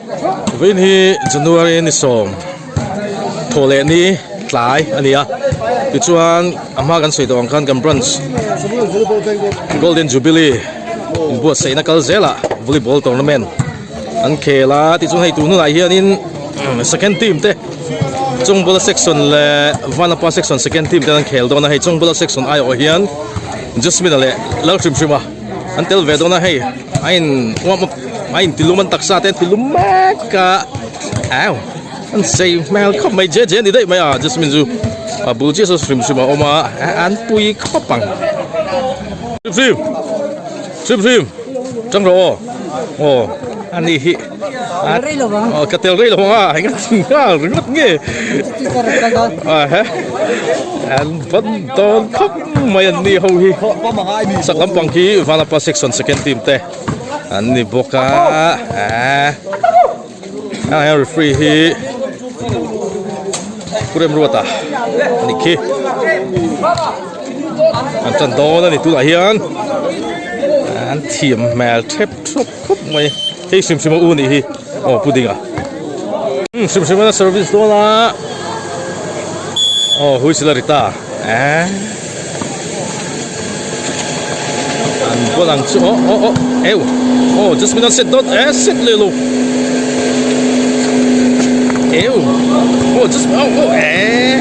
Vawiin hi January ni sawm thawh leh ni tlai a ni a tichuan a hma kan sawi tawh ang khan kan branch Golden Jubilee inbuatsaihna kal zelah volleyball tournament an khel a tichuan hei tun hunah hianin second team te Chawngbawla section leh Vanapa section second team te an khel dawn a hei Chawngbawla section aiawh hian Jasmine-a leh Lalhrimhrima an tel ve dawn a hei. A in warm up a in tilum an taksa te an tilum mek a au an sei hmel khawp mai je je a ni daih mai a jasmine chu a bul chiah saw hrim hrim a awm a an pui khawp ang hrim hrim hrim hrim tang rawh aw aw a ni hi aw ka tel rei lo ang a eng a ti nghal ringawt nge a he an van dawn khawp mai an ni ho hi chak lampang khi Vanapa section second team te an ni bawk a eh ah hian referee hi Pu Remruata a ni khi an tan dawn a ni tunah hian an thiam hmel thep thawp khawp mai hei hrim hrim a u nih hi aw Pu Dinga hrim hrim a service dawn a aw whistle a ri ta. Eh. An ball ang chu oh oh oh eu. Oh just minute set dot eh set le lo. Eu. Oh just oh oh eh.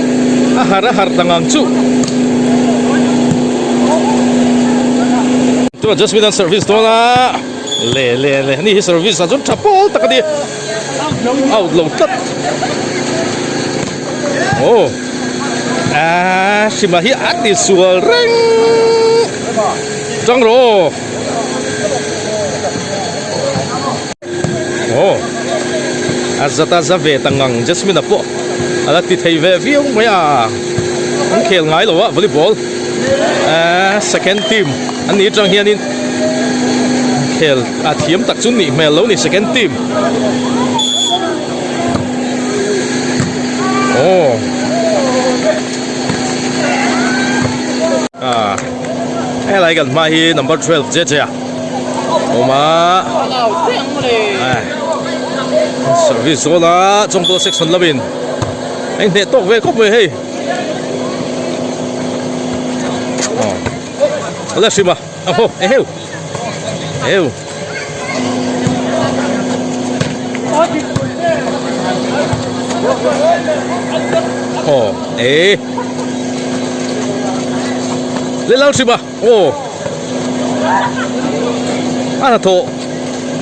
A har a har dang ang chu. Tu just minute service dawn a. Le le le ni hi service a chu tha pawl tak ani. Out lo tlat. Oh. Ah, hrima hi a ti sual reng. Chang rawh. Oh. A zata za ve ta ngang Jasmine a pawh a la ti thei ve viau mai a. An khel ngai lo a volleyball. Ah, second team an ni atang hianin khel a thiam tak chu nih hmel lo ni second team. Oh. Ah. Helai kan hma hi number 12 che che a. Awma. Ah. Service zawn a chawngkaw section lamin. Eng hneh tawk ve khawp mai hei. Oh. Ala hrima. Aho, eheu. Eheu. Oh, eh. Lên lao chim à? Oh. Anh là thổ.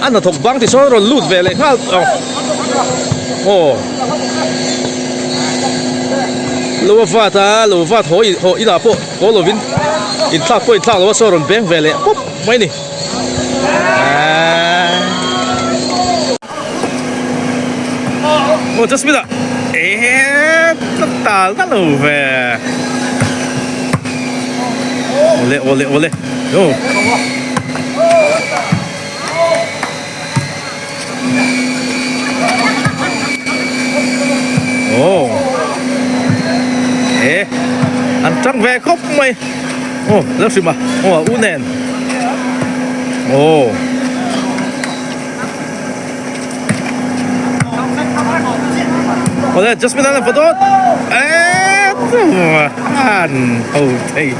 Anh là thuộc băng thì số rồi lút về lại ngal. Oh. Lo va ta, lo va tho i ho ina po ko lovin in thlak pawh in thlak lo a saw rawn beng ve leh pawp mai ni. Aw Jasmine ah eee ka tal ta lo ve awle awle awle aw. Aw e an tang ve khawp mai aw lo hrim a aw a u nen aw awle Jasmine an va dawt e an ho thei.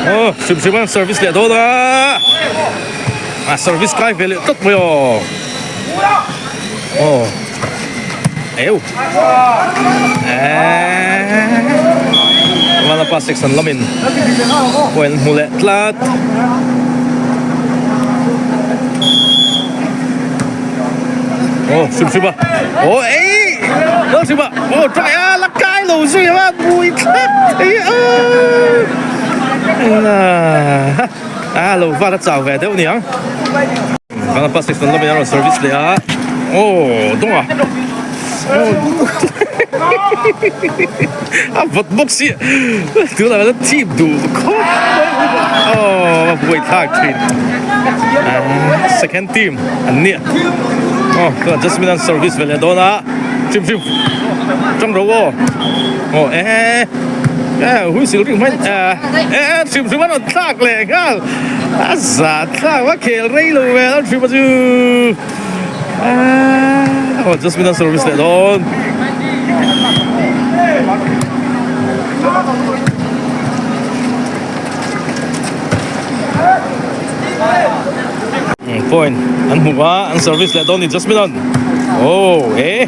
Aw hrim hrim a service leh dawn a a service kai ve leh tawp mai aw aw eu eee Vanapa section lamin point hmu leh tlat aw hrim hrim a aw ei lo hrim a aw try a la kai lo zui a bui thlak thei a. A lo vat a chau ve deuh niang Vana pa section lamah hian a rawn service leh a aw dawng a a vawt bawk si tunah khan a thip duh khawp mai aw a buai thlak thin second team an nia aw tunah Jasmine an service ve leh dawn a hrim hrim tang ro aw aw eh. Whistle ring hmain eh hrim hrim a rawn thlak leh nghal a zah thlak a khel rei lo ve a hrim a chu aw Jasmine a service leh dawn. Point an hmu a an service leh dawn ni Jasmine an oh eh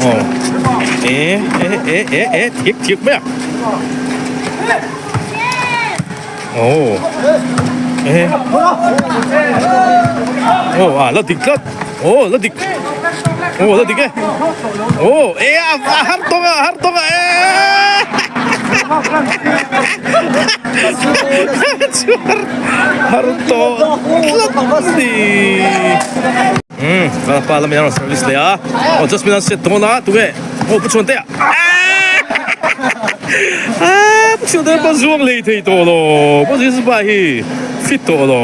oh eh eh eh eh eh thiak thiak mai a oh eh oh ah la dik tlat oh la dik oh la dik e oh eh a har tawng a har tawng a eh Har tawh tlat a ni. Umm Vanapa lamin a rawn service leh a, aw Jasmine an set dawn a tunge aw Pu Chhuantea aaa Pu Chhuantea pawh zuang lei thei tawh lo Pu Jesus pa hi fit tawh lo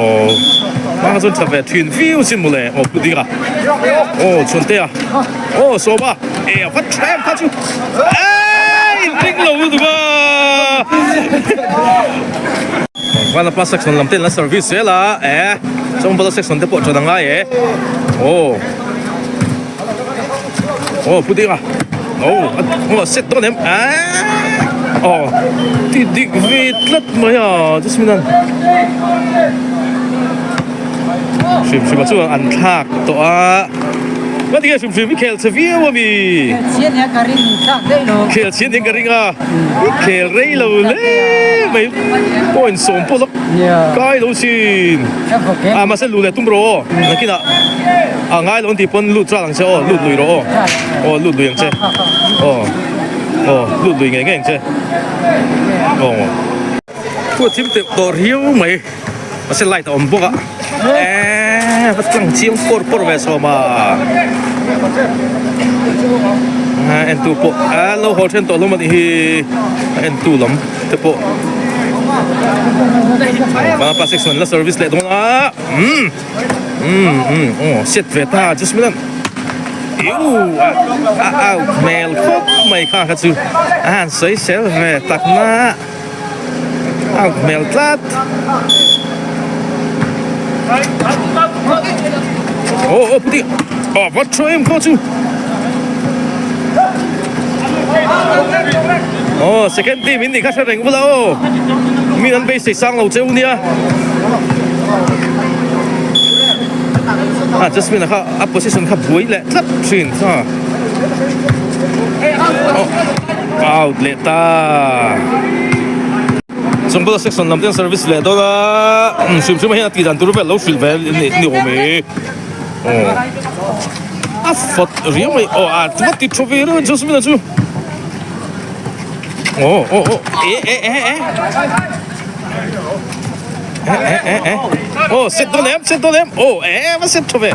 hmang chuan tha ve thin viau sin mawle aw Pu Dinga aw Chhuantea aw Sawma e a va tha em kha chu aaa inring lo lutuk a. Vanapa section lam te an la service zel a eh Chawngbawla section te pawh ṭan a ngai e aw aw pu ding a aw aw set dawn em eh aw ti dik ve tlat mai a Jasmine an hrim hrim a chuan an thlak tawh a nga tinge hrim hrim i khel che viau a mi Khel chian hian ka ring thlak daih lo. Khel chian hian ka ring a, i khel rei lo hle mai point sawm pawh lawk kai lo sin. A mahse luh leh tum rawh aw, nakinah a ngai lo an tih pawn lut chal ang che aw, lut lui rawh aw, aw lut lui ang che aw, aw lut lui ngei ngei ang che aw. Thu a thim teuh tawh riau mai. Mahse light a awm bawk a eee va tlang chiang pawr pawr ve sawm a a en tu pawh a lo haw then tawh hlawm a nih hi a en tu lam te pawh vanapa section la service leh dawn a umm umm umm aw set ve ta just minute iu a a out hmel khawp mai kha kha chu a han sawi sel ve tak na. A hmel tlat. Aw aw puti a va tha em kha chu. Aw second team in nih kha hre reng bula aw. Mi an beisei sang lo cheu nia. A Jasmine a kha a position kha buai leh tlat thin kha. Out leh ta. Chungpala section lam ten service leh dawn a hrim hrim a hian a tih dan tur vel lo hrilh ve ni awm e aw a fawt riau mai aw a va ti tha ve reuh Jasmine-a chu aw aw aw e e e e e e e aw set dawn em set dawn em aw e va set tha ve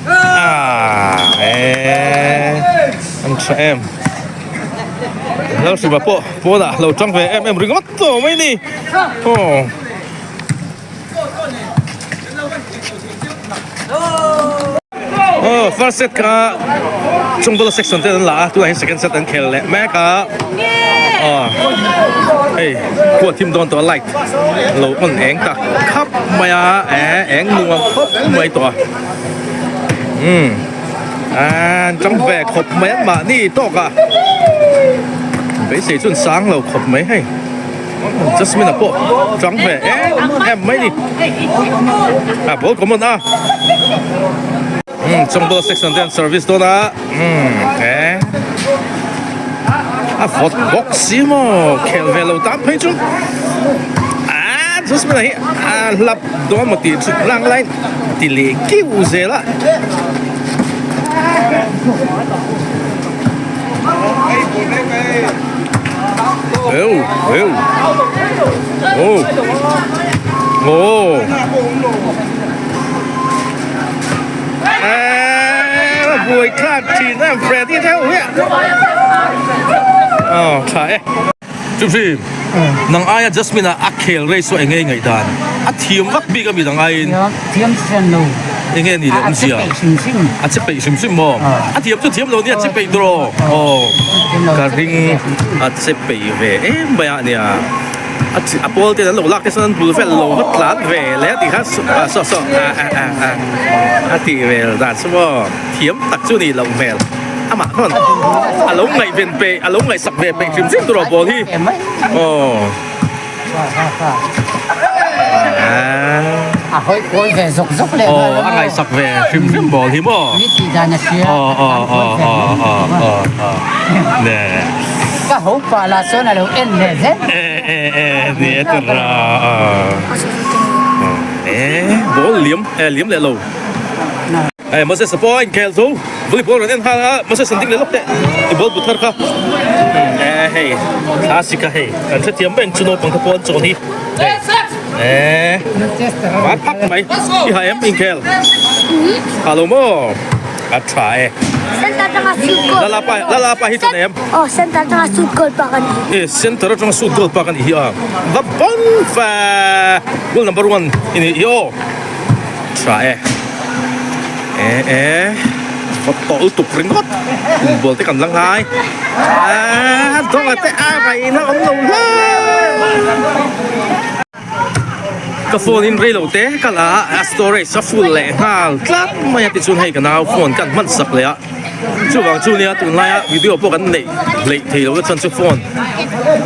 ah e an tha em. Lalhriva pawh pawnah lo tang ve em em ringawt tawh mai ni aw. Aw first set kha Chungbawla section te an la a tunah hian second set an khel leh mek a aw hei khuat thim dawn tawh a light lo on eng tak khap mai a eh eng nuam khawp mai tawh a umm. An tang ve khawp mai an mahni tawk a beisei chuan sang lo khawp mai hei Jasmine a pawh tang ve em em mai ni a ball common a umm chawngbawl section te an service dawn a umm he a vawt bawk si maw khel ve lo tan phei chu a Jasmine a hi a hlap dawn maw tih chu lang lai Ti leh kiu zel a. Eu, eu. Oh. Oh. Eh, buai thlak thin em Freddy te ho hi. Oh, tha e. Chuvim, nang aia Jasmine-a a khel rei chu eng nge i ngaihdan? A thiam vak bik a mi dang aiin. Thiam, thiam hran lo. Enge ni leh awmzia? A che peih hrim hrim. A che peih hrim hrim maw? A thiam chu thiam lo nia, a che peih tur aw. Aw, ka ring a che peih ve em mai a nia. A chi a pawl ten an lo lak te chuan an bul vel lo va tlan ve leh a tih kha saw saw a a a a a tih vel dan chu maw thiam tak chu ni loh hmel. Amah khawn a lo ngaihven peih a lo ngaihsak ve peih hrim hrim tur aw ball hi. Aw. A hawi kawi ve zawk zawk leh nghal a. Aw, a ngaihsak ve hrim hrim ball hi maw? Mi tih dan a hria. Aw, aw, aw, aw, aw, aw, aw. Ne. Ka ho pah lah chuan a lo en leh zel. E, e, e, ni e tur a. E, ball liam, e, liam leh lo. E, Moses a pawh a inkhel tho. Volleyball rawn en nghal a, Moses an ding leh lawk teh. I ball bu thar kha. E, hei, thla sik a hei. Kan hrethiam reng chu naupang te pawh an chawn hi. Hei, e, van phak mai. I ha em inkhel? Ha lo maw? A tha e. Center atanga shoot goal. Lala pa, lala pa hi chuan em? Oh, center atanga shoot goal pak a ni. E, center atanga shoot goal pak a ni hi a. Va bon fa. Goal number 1 i ni hi aw. Tha e. E e va tawh lutuk ringawt inbual te kan la ngai a dawng te a ngaihna awm lo hle ka phone in reilo te ka la a storage a full leh nghal tlat mai a tichuan hei ka nau phone kan hman sak leh a chuvang chu nia tunlaia video pawh kan neih hleih thei lo na chuan chu phone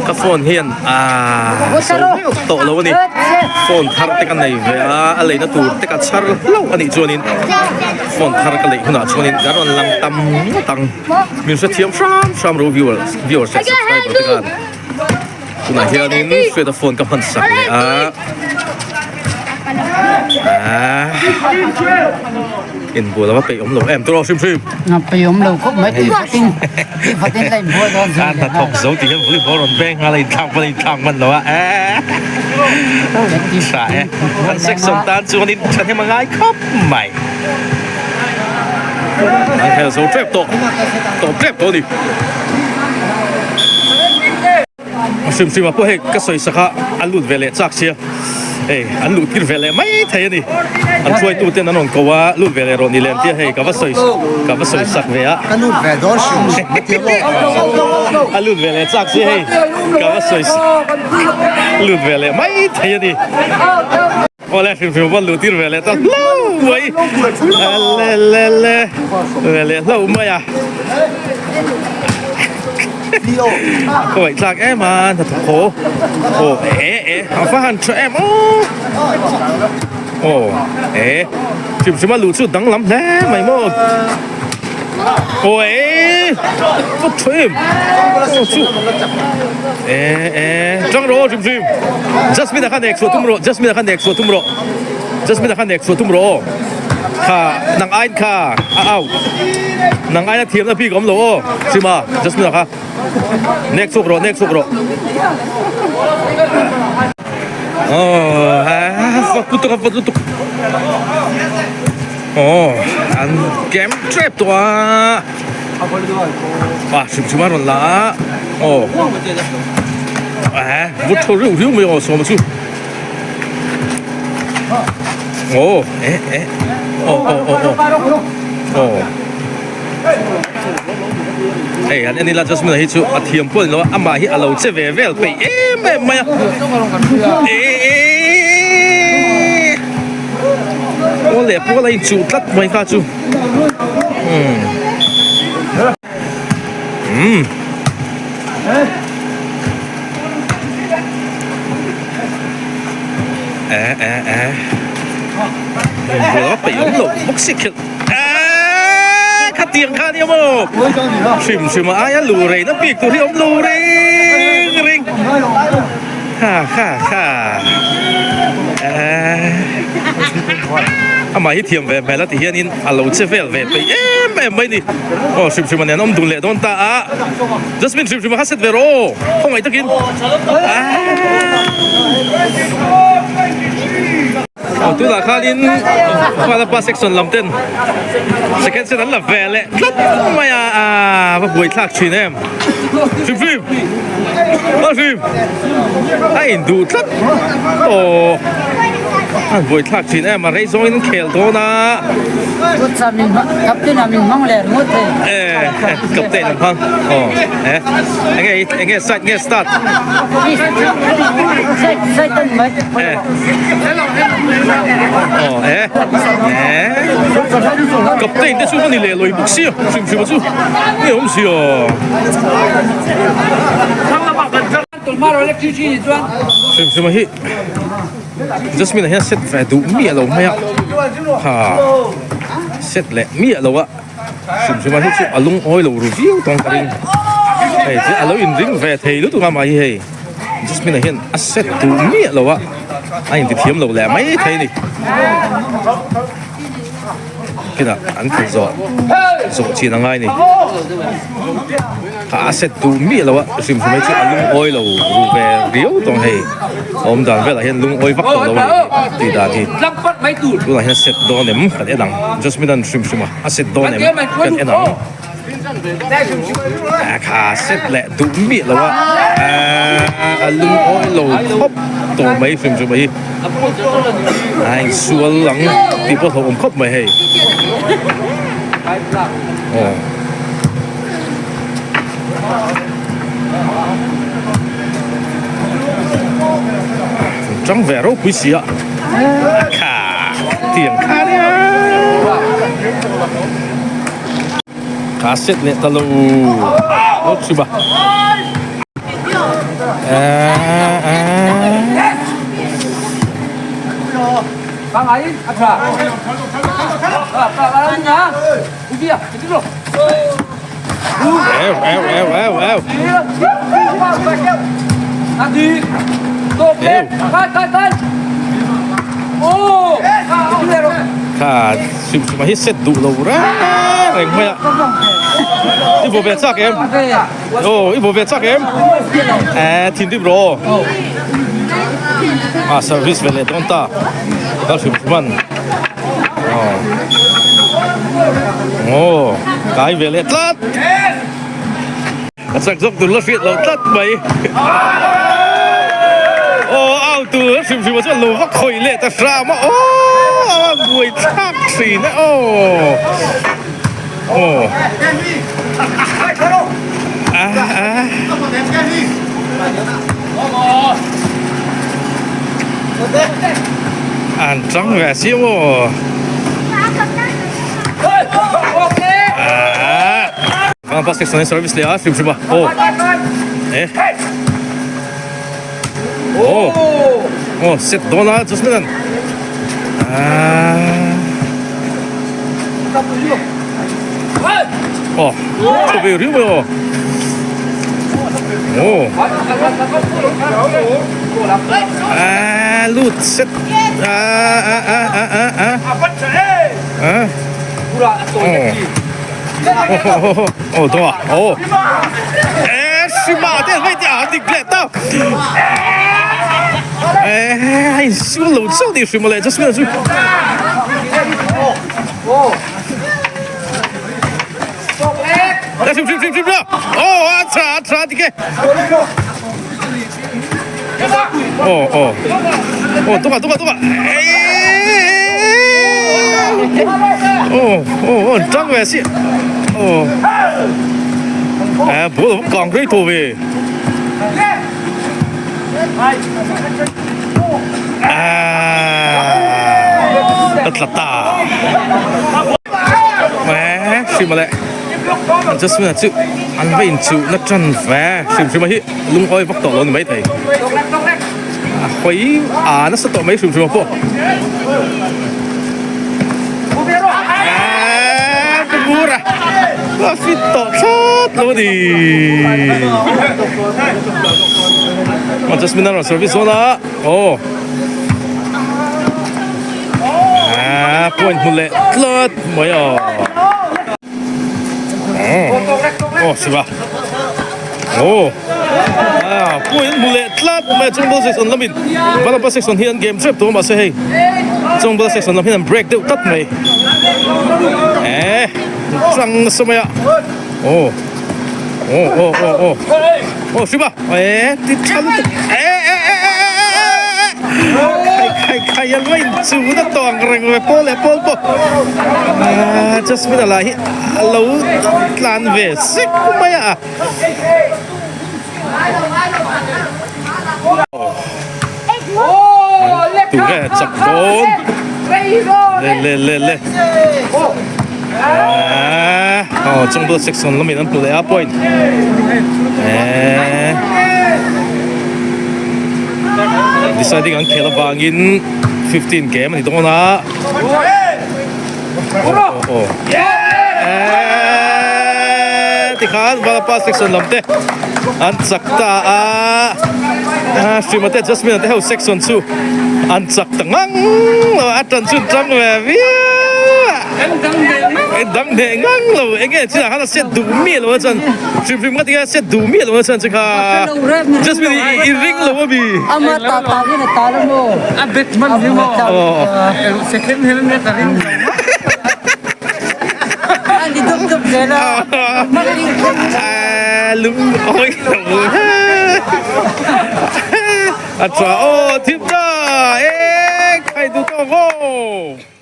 ka phone hian aaa so viau tawh lo a ni phone thar te ka nei ve a a leina tur te ka chhar hlauh a nih chuanin phone thar ka leih hunah chuanin ka rawn lang tam ngawt ang min hrethiam hram hram ro viewers viewers leh subscriber te khan tunah hianin hriata phone ka hman sak leh a aaa inbual a va peih awm lo em tawh hrim hrim. A peih awm lo khawp mai tih fatin tih fatin la inbual dawn zui A hnathawk zo tih hian volleyball rawn beng nghal a inthlak pawn a inthlak hman lo a eeh tha e an section tan chuanin thahnem a ngai khawp mai an hel zo tep tawh tawp tep tawh a ni. A hrim hrim ah pawh hei ka sawi sak a a lut ve leh chak sia hei an luh tir ve leh mai thei a ni an hruaitu ten an rawn ko a lut ve leh rawh ni lem tia hei ka va sawi ka va sawi sak ve a Ka lut ve dawn hrim hrim a tia maw? A lut ve leh chak sia hei ka va sawi lut ve leh mai thei a ni Awle hrim hrim va luh tir ve leh ta hlauh mai le le le ve leh hlauh mai a ka ngaih tlak em a hnathawk haw aw e e a va han tha em aw aw e hrim hrim a luh chu danglam hle mai maw aw e va tha em aw chu e e tang rawh aw hrim hrim Jasmine a kha nek chhuah tum rawh Jasmine a kha nek chhuah tum rawh Jasmine a kha nek chhuah tum rawh aw kha nang ain kha a out nang aina thiamna bik awm lo aw Sima Jasmine a kha nek chhuak rawh nek chhuak rawh aw vat lutuk a vat lutuk aw an kem tep tawh a a hrim hrim a rawn la a aw eh vut thaw riu riu mai aw sawma chu aw eh eh aw aw aw aw aw hei han en ila Jasmine hi chu a thiam pawh a ni lo a amah hi a lo che ve vel peih em em mai a eeeeee aw leh pawl a inchuh tlat mai kha chu umm umm eh eh eh inbual a peih awm loh bawk si khelh Eeeeee khatiang kha nia maw hrim hrim a aia lu rei na bik tur hi awm lo ring ring ha ha ha eeeee amah hi thiam ve hmel a ti hianin a lo che vel ve peih em em mai ni aw hrim hrim a nen awm dun leh dawn ta a Jasmine hrim hrim a kha set ve rawh aw khawngaih takin eeeeee. Aw tunah khanin Vanapa section lam ten second set an la ve leh tlat mai a aaa va buai thlak thin em hrim hrim a hrim a in duh tlat aw. A buaithlak thin em a rei zawngin an khel dawn a. Kutsa min captain a min hmang leh ringawt thei. Eh captain an hmang aw eh enge enge side nge start. Side side an mai. Eh aw eh eh captain te chu va ni leh lawi bawk sia hrim hrim a chu nge awm sia. Hrim hrim a hi. Jasmine ah hian set ve duh miah lo mai a ha set leh miah lo a hrim hrim a hi chu a lungawi lo ru viau tawng ka ring hei chu a lo in ring ve thei lutuk a mah hi hei Jasmine ah hian a set duh miah lo a a inti thiam lo leh mai thei a ni kinah an khelh zawh zawh chin a ngai a ni. A set duh miah lo a, hrim hrim hi chu a lungawi lo ru ve riau tawng hei a awm dan velah hian lungawi vak tawh lo a ni tih dan hi tunah hian a set dawn em kan en ang Jasmine an hrim hrim a a set dawn em kan en ang a kha set leh duh miah lo a a lungawi lo khawp tawh mai hrim hrim hi a insual ang tih pawh hlauhawm khawp mai hei aw. Chang ve ropui si a kha tiang kha nia kha set leh ta lo lo chhip a Eu, eu, eu, eu, eu. Kha sim sim a hi set duh lo reng reng mai a. I bo ve chak em? Oh, i bo ve chak em? Eh, thin rim ro. Ah, service ve leh dawn ta. Kal hrim hrim an. Aw kai ve leh tlat a chak zawk tur la hriat loh tlat mai aw au tur a hrim hrim a chuan lo va khawih leh ta hram a aw a buai thlak thin e aw aw a a. An tang ve si maw. Ah, plastic son service le a hrim hrim a. Oh. Eh. Oh. Oh, set dona just minute. Ah. Oh, cho về riu rồi. Oh. À, lút set. À à à à à à. À. Oh. Oh, oh, oh, oh. Eh, si ma te mai te a dik le ta. Eh, ai siu lo chau di hrim le just minute chu. Sim sim sim sim Oh, a tha a tha dike. Oh, oh. Oh, tunga tunga tunga. Oh, oh, oh, tang ve si. Oh. Eh, bố còn cái thù về. Ah, a tla ta. Eh, hrim a le. Jasmine chu an va in chuh na tan ve hrim hrim a hi lungawi vak tawh lo ni mai thei. A hawi a nasa tawh mai hrim hrim a pawh. Eh, ka bur a. A fit tawh thlawt lo a ni. A Jasmine a rawn service dawn a. Aw. Ah, point hmu leh tlat mai a. Aw, siva. Aw. Ah, point hmu leh tlat mai a Chongbal section lamin Vanapa section hi an game trep tawh a mahse hei Chongbal section lam hian an break deuh tlat mai. Eh, chang nasa mai a. Aw. Aw, aw, aw, aw. Aw, siva. Eh, ti tha lutuk. Eh, eh, eh, eh, eh, eh. Khai khai a lo inchu na tawh ang reng ve pawl leh pawl pawh aaa Jasmine a lah hi a lo tlan ve sek mai a. Tunge chak dawn le le le le aaa aw chungbulah section lamin an hmu leh a point eee deciding an khel avangin 15 game a ni dawn a aw aw aw eee tikhan Vanapa section lam te an chak ta a Hrimate Jasmine te ho section chu an chak ta ngang lo a tan chu tang ve viau a en dang hneh ngang lo enge chinah khan a set duh miah lo a chuan hrim hrim nga tinge a set duh miah lo a chuan chu kha Jasmine i ring lo a mi Ama ta ta hian a ta lo maw a bet man hi maw second hand ania ka ring lo maw. A ni dup dup zel a. Lung awi lo. A tha aw thim ta e khai duh tawk aw.